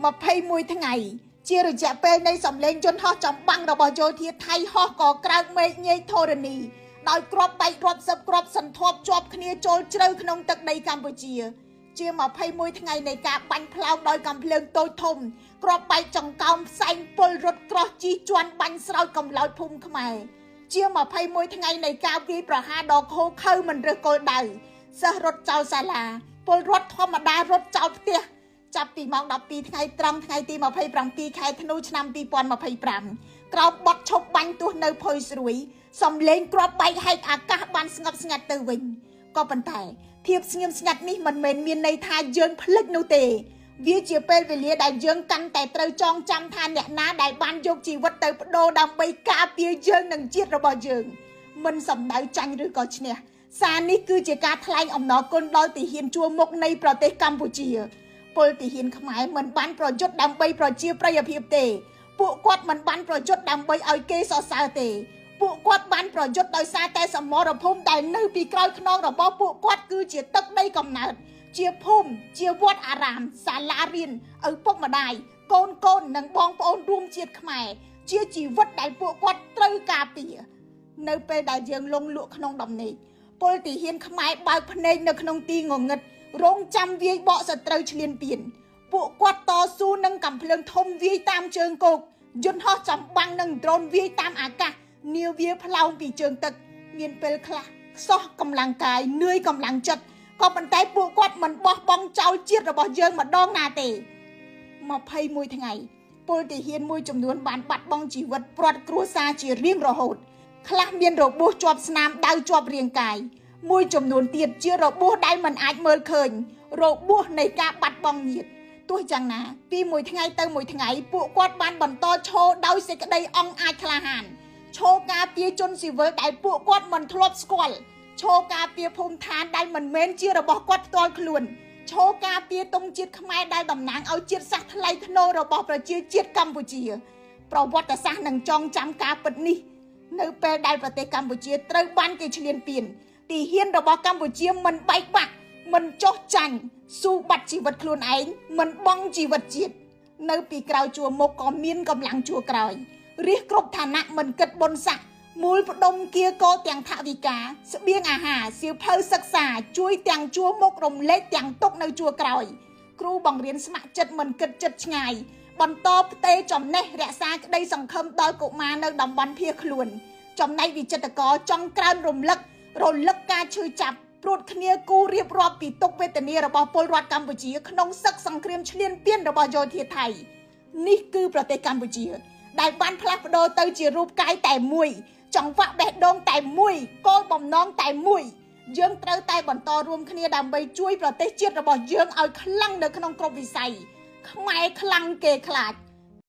21ថ្ងៃជារយៈពេលនៃសម្លេងយន្តហោះចម្បាំងរបស់យោធាថៃហោះក៏ក្រើកមេឃញែកធរណីដោយគ្រាប់បែករាប់សិបគ្រាប់សន្ធាប់ជាប់គ្នាចូលជ្រៅក្នុងទឹកដីកម្ពុជាជា21ថ្ងៃនៃការបាញ់ផ្លោងដោយកាំភ្លើងតូចធំគ្រាប់បែកចង្កោមផ្សែងពុលរត់ក្រោះជីជន់បាញ់ស្រោចកំឡោចភូមិខ្មែរជា21ថ្ងៃនៃការវាយប្រហារដ៏ឃោរឃៅមិនរើសគោលដៅសិស្សរត់ចោលសាលាពលរដ្ឋធម្មតារត់ចោលផ្ទះចាប់ពីម៉ោង12ថ្ងៃត្រង់ថ្ងៃទី27ខែធ្នូឆ្នាំ2025ក្រោមបទឈប់បាញ់ទោះនៅភុយស្រួយសំឡេងគ្រាប់បែកហែកអាកាសបានស្ងប់ស្ងាត់ទៅវិញក៏ប៉ុន្តែភាពស្ងៀមស្ងាត់នេះមិនមែនមានន័យថាយើងភ្លេចនោះទេវាជាពេលវេលាដែលយើងកាន់តែត្រូវចងចាំថាអ្នកណាដែលបានយកជីវិតទៅបដូរដើម្បីការពារយើងនិងជាតិរបស់យើងមិនសំដៅចាញ់ឬក៏ឈ្នះសារនេះគឺជាការថ្លែងអំណរគុណដល់ទាហានជួរមុខនៃប្រទេសកម្ពុជាពលទាហានខ្មែរមិនបានប្រយុទ្ធដើម្បីប្រជាប្រិយភាពទេពួកគាត់មិនបានប្រយុទ្ធដើម្បីឲ្យគេសរសើរទេពួកគាត់បានប្រយុទ្ធដោយសារតែសមរភូមិដែលនៅពីក្រោយខ្នងរបស់ពួកគាត់គឺជាទឹកដីកំណើតជាភូមិជាវត្តអារាមសាលារៀនឪពុកម្ដាយកូនកូននិងបងប្អូនរួមជាតិខ្មែរជាជីវិតដែលពួកគាត់ត្រូវការពារនៅពេលដែលយើងលងលក់ក្នុងដំណេកពលទាហានខ្មែរបើកភ្នែកនៅក្នុងទីងងឹតរងចាំវាយបកសត្រូវឈ្លានពានពួកគាត់តស៊ូនឹងកាំភ្លើងធំវាយតាមជើងគោកយន្តហោះចម្បាំងនិងដ្រូនវាយតាមអាកាសនាវាផ្លោងពីជើងទឹកមានពេលខ្លះខ្សោះកម្លាំងកាយនឿយកម្លាំងចិត្តក៏ប៉ុន្តែពួកគាត់មិនបោះបង់ចោលជាតិរបស់យើងម្ដងណាទេ21ថ្ងៃពលទាហានមួយចំនួនបានបាត់បង់ជីវិតព្រាត់គ្រួសារជារៀងរហូតខ្លះមានរបួសជាប់ស្នាមដៅជាប់រាងកាយមួយចំនួនទៀតជារបួសដែលមិនអាចមើលឃើញរបួសនៃការបាត់បង់ញាតិទោះយ៉ាងណាពីមួយថ្ងៃទៅមួយថ្ងៃពួកគាត់បានបន្តឈរដោយសេចក្តីអង់អាចក្លាហានឈរការពារជនស៊ីវិលដែលពួកគាត់មិនធ្លាប់ស្គាល់ឈរការពារភូមិឋានដែលមិនមែនជារបស់គាត់ផ្ទាល់ខ្លួនឈរការពារទង់ជាតិខ្មែរដែលតំណាងឲ្យជាតិសាសន៍ថ្លៃថ្នូររបស់ប្រជាជាតិកម្ពុជាប្រវត្តិសាស្ត្រនឹងចងចាំការពិតនេះនៅពេលដែលប្រទេសកម្ពុជាត្រូវបានគេឈ្លានពានទាហានរបស់កម្ពុជាមិនបែកបាក់មិនចុះចាញ់ស៊ូបាត់ជីវិតខ្លួនឯងមិនបង់ជីវិតជាតិនៅពីក្រោយជួរមុខក៏មានកម្លាំងជួរក្រោយរាជគ្រប់ឋានៈមិនគិតបុណ្យស័ក្តិមូលផ្ដុំគៀកោទាំងថវិកាស្បៀងអាហារសៀវភៅសិក្សាជួយទាំងជួរមុខរំលែកទាំងទុកនៅជួរក្រោយគ្រូបង្រៀនស្ម័គ្រចិត្តមិនគិតចិត្តឆ្ងាយបន្តផ្ទេរចំណេះរក្សាក្តីសង្ឃឹមដល់កុមារនៅតំបន់ភៀសខ្លួនចំណែកវិចិត្រករចង់ក្រើនរំលឹកការឈឺចាប់ព្រួតគ្នាគូរៀបរាប់ពីទុក្ខវេទនារបស់ពលរដ្ឋកម្ពុជាក្នុងសឹកសង្គ្រាមឈ្លានពានរបស់យោធាថៃនេះគឺប្រទេសកម្ពុជាដែលបានផ្លាស់ប្ដូរទៅជារូបកាយតែមួយចង្វាក់បេះដូងតែមួយគោលបំណងតែមួយយើងត្រូវតែបន្តរួមគ្នាដើម្បីជួយប្រទេសជាតិរបស់យើងឲ្យខ្លាំងនៅក្នុងគ្រប់វិស័យខ្មែរខ្លាំងគេខ្លាច